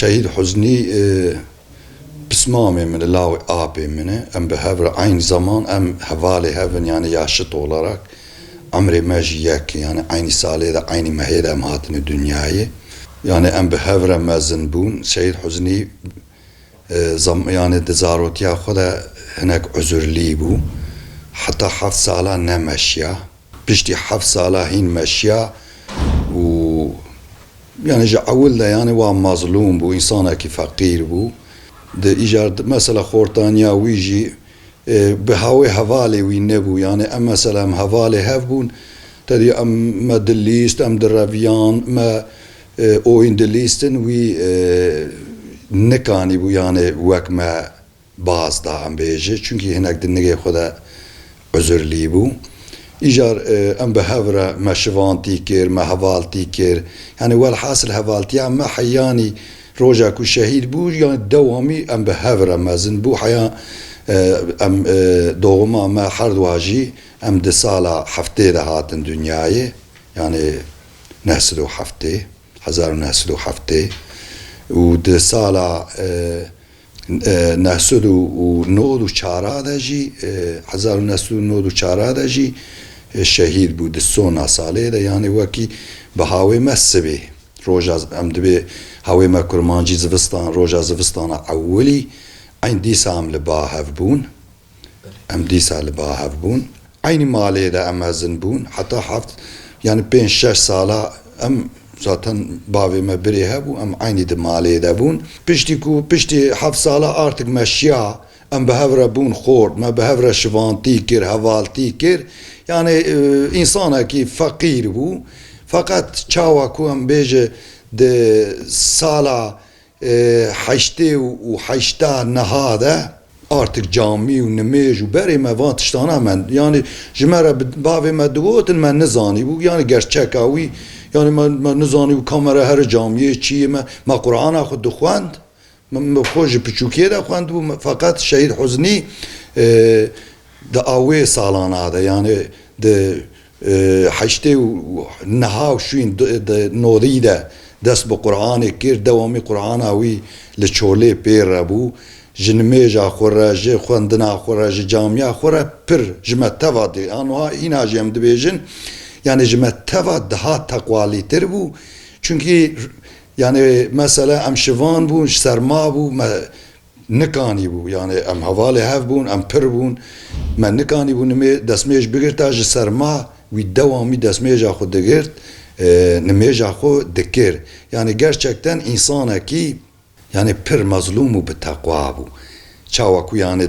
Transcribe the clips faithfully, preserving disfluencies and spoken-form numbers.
Şehîd Huznî, e, pismamê min e, lawê apê min e. Em bi hev re eyn zeman, em hevalê hev in, yani yaşıt olarak. Emrê me jî yek e, yani eynî salê de, eynî mehê de em hatine dinyayê. Yani em bi hev re mezin bûn. Şehîd Huznî, e, zam-, yani di zarotiya xwe de hinek uzurlî bû. Heta heft sala nemeşiya. Piştî heft sala hîn meşiya û, yani, ji ewil de, yani, wa mazlûm bû, însanekî feqîr bû. Di îcar, mesela, xortaniya wî jî, e, bi hawê hevalê wî nebû. Yani, em, mesela, em hevalê hev bûn, tedî em, me dilîst, em direviyan, me, e, oyun dilîstin, wî, e, nikanî bû, yani, wek me baz da, em bêje, çunkî hinek di nigê xwe de uzurlî bû. Îcar, e, em bi hev re me şivantî kir, me hevaltî kir. Yani welhasil hevaltiya me heyanî roja ku şehîd bû, yani dewamî em bi hev re mezin bû. Heya, e, em, e, doğuma me her dua jî em di sala heftê de hatin dinyayê. Yani neh sed û heftê, hezar û neh sed û heftê û di sala, e, e, neh sed û nod û çara de jî, e, hezar û neh sed û nod û çara de jî, e, şehîd bû di sona salê de, yani wekî bi hawê me sibê. Roja z-, em dibê hawê me kurmancî zivistan, roja zivistana ewilî, eyn dîsa em li ba hev bûn. Em dîsa li ba hev bûn. Eynî malê de em mezin bûn. Heta heft, yani pênc şeş sala em zaten bavê me birê hebû, em eynî di malê de bûn. Piştî ku, piştî heft sala artık me şiya, em bi hev re bûn xort, me bi hev re şivantî kir, hevaltî kir. Yani, e, însanekî feqîr bû. Feqet çawa ku em bêje di sala, e, heştê û heşta niha de artık camî û nimêj û berê me van tiştana me, yani ji me re bi-, bavê me digotin, me nizanîbû, yani gerçeka wî, yani me, me nizanîbû ka me re here camiyê çi ye, me, me Qur'ana xwe dixwend, me, me xwe ji piçûkiyê de xwendibû, me, feqet Şehîd Huznî, e, di awê salana de, yani di, e, heştê û niha û şûyîn di, di nodî de dest bi Qur'anê kir, dewamî Qur'ana wî li çolê pê re bû. Ji nimêja xwe re, ji xwendina xwe re, ji camiya xwe re pir ji me teva dê. An wiha hîna jî em dibêjin, yani ji me teva daha teqwalîtir bû. Çunkî, yani, mesela em şivan bûn, ji serma bû, me nikanîbû, yani em hevalê hev bûn, em pir bûn, me nikanîbû nimê-, destmêj bigirta ji serma, wî dewamî destmêja xwe digirt, e, nimêja xwe dikir. Yani gerçekten însanekî, yani pir mezlûm û bi teqwa bû. Çawa ku yani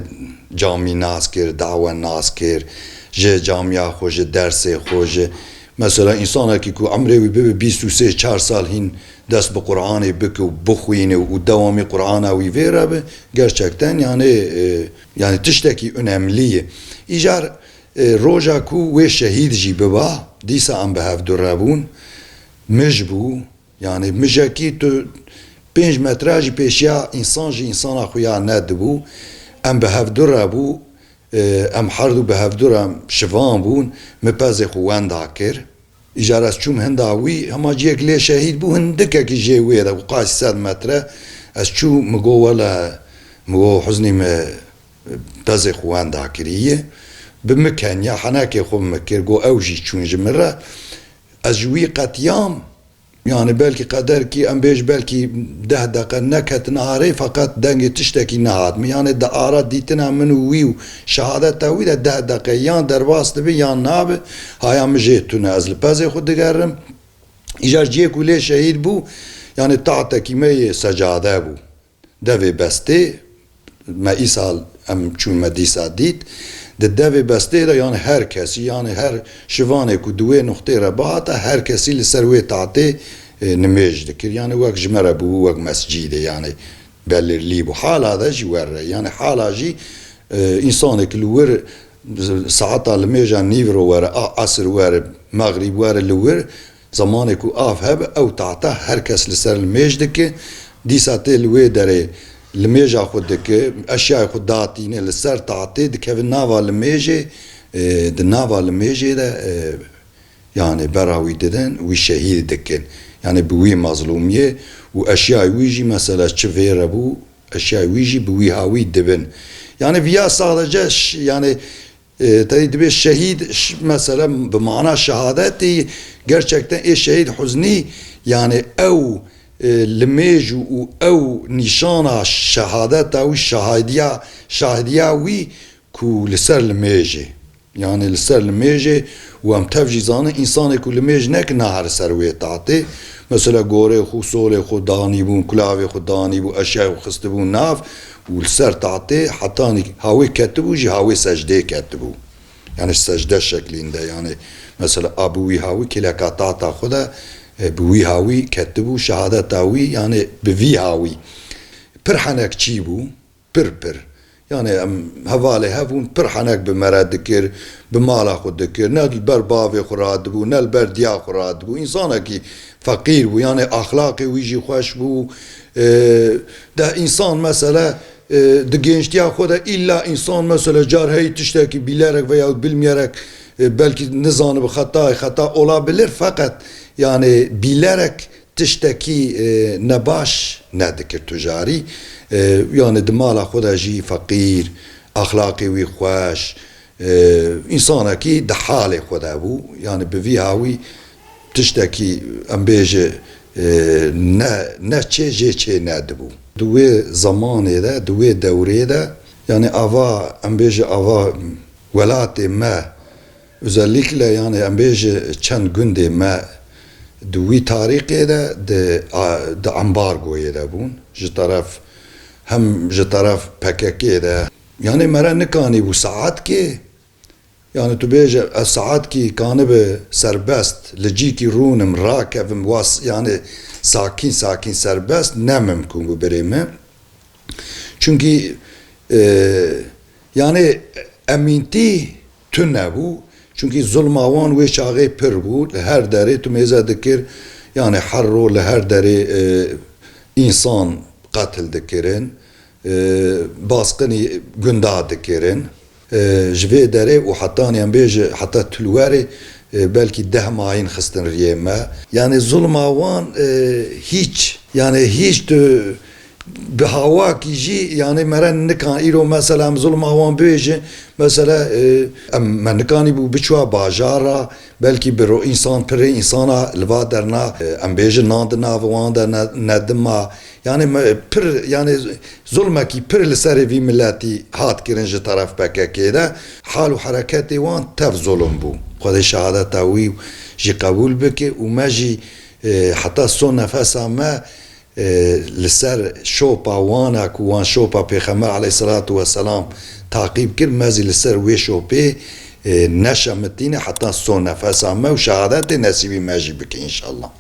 camî nas kir, dawe nas kir, ji camiya xwe, ji dersê xwe, ji Mesela, însanekî ku emrê wî bibe bîst û sê çar sal hîn dest bi Qur'anê bike û bixwîne û dewamî Qur'ana wî vê re be, gerçekten, yani, e, yani tiştekî önemlî ye. Îcar, e, roja ku wê şehîd jî biba, dîsa em bi hev du re bûn, mij bû, yani mijekî tu pênc metre jî pêşiya însan ji însana xuya nedibû, em bi hev du re bû, Em her du bi hevdu re şivan bûn, min pezê xwe wenda kir. Îcar ez çûm hinda wî, hema ciyek lê şehîd bû, hindikekî jê wê de bû, qasî sed metre. Ez çû, min got, wele, min got, Huznî, min pezê xwe wenda kiriye. Bi min keniya, henekê xwe bi min kir, got, ew jî çûn ji min re. Ez ji wî qetiyam. Yani belkî qederkî, em bêj belkî deh deqe neketin arê, feqet dengê tiştekî nehat min. Yani di ara dîtina min û wî û şehadeta wî de deh deqe yan derbas dibi yan nabi, haya min jê tune, ez li pezê xwe digerim. Îcar ciyê ku lê şehîd bû, yani tahtekî me yê secade bû. Devê bestê, me îsal em çûn me dîsa dît. Di devê bestê de, yani her kesî, yani her şivanê ku di wê nuqtê re bihata, her kesî li ser wê tahtê, e, nimêj dikir. Yani wek ji me re bû, wek mescîdê, yani belirlî bû. Hala de jî were. Yani hala jî, e, însanê ku li wir saeta limêja nîvro were, a esir were, mexrîb were li wir, Zemanê ku av hebe, ew tahta her kes li ser limêj dike. Dîsa tê li wê derê limêja xwe dike, eşyayê xwe datîne li ser tahtê, dikevin nava limêjê, e, di nava limêjê de, e, yani bera wî didin, wî şehîd dikin. Yani bi wî mazlûmiyê û eşyayê wî jî mesela çi vê re bû, eşyayê wî jî bi wî hawî dibin. Yani viya sadece ş-, yani, e, tey dibê şehîd ş-, mesela bi mana şehadetê gerçekten ê şehîd huznî, yani ew, e, limêj û, û ew nîşana şehadeta wî, şahadiya, şahidiya wî ku li ser limêjê. Yani li ser limêjê û em tev jî zanin, însanê ku limêj neke nahere ser wê tahtê. Mesela gorê xwe, solê xwe danîbûn, kulavê xwe danîbû, eşyayê xwe xistibû nav û li ser tahtê hetanî hawê ketibû jî hawê secdeyê ketibû. Yani secde şeklinde, yani mesela a bi wî hawî kêleka tahta xwe de, e, bi wî hawî ketibû, şehadeta wî, yani bi vî hawî. Pir henek çî bû. Pir pir. Yani em hevalê hev bûn, pir henek bi me re dikir, bi mala xwe dikir. Ne li ber bavê xwe radibû, ne li ber diya xwe radibû. Însanekî feqîr bû, yani axlaqê wî jî xweş bû. E, de însan mesela, e, di gençtiya xwe de îlla însan mesela car heyî tiştekî bîlerek veya bilmeyerek, e, belkî nizanibe xetayê, xeta olabilir, feqet yani bîlerek tiştekî, e, nebaş nedikir tu jarî. E, yani di mala xwe de jî feqîr, axlaqê wî xweş, e, însanekî di halê xwe de bû. Yani bi vî hawî tiştekî em bêje, e, ne, ne çê jê çê nedibû. Di wê zemanê de, di wê dewrê de, yani ava, em bêje ava welatê me, özellikle yani em bêje çend gundê me di wî tarîxê de di, a, di ambargoyê de bûn. Ji teref, hem ji teref P K K de. Yani me re nikanî bû saetkê. Yani tu bêje ez saetkî kanibe serbest li cîkî rûnim, rakevim, was, yani sakîn sakîn serbest ne mimkûn bû birê min. Çunkî, e, yani emîntî tune bû. Çunkî zulma wan wê çaxê pir bû. Li her derê tu mêze dikir, yani her ro li her derê, e, însan qetil dikirin, e, basqinî gunda dikirin. E, ji vê derê û hetanî em bêje heta Tulwerê, e, belkî deh mayîn xistin riyê me. Yani zulma wan, e, hîç, yani hîç tu bi hawakî jî, yani me re nikan îro mesela em zulma wan bibêjin, mesela, e, em, me nikanî bû biçûa bajara, belkî bi ro-, însan pirê însana li va derna, e, em bêjin nan di nav wan de ne-, nedima. Yani me, pir, yani zulmekî pir li serê vî miletî hat kirin ji teref P K K de. Hal û hereketê wan tev zulm bû. Xwedê şehadeta wî jî qebûl bike û me jî, e, heta son nefesa me, e, li ser şopa wana ku wan şopa Pêxember aleyhisselatu vesselam taqîb kir, me zî li ser wê şopê, e, neşemitîne heta son nefesa me û şehadetê nesîbî me jî bike înşallah.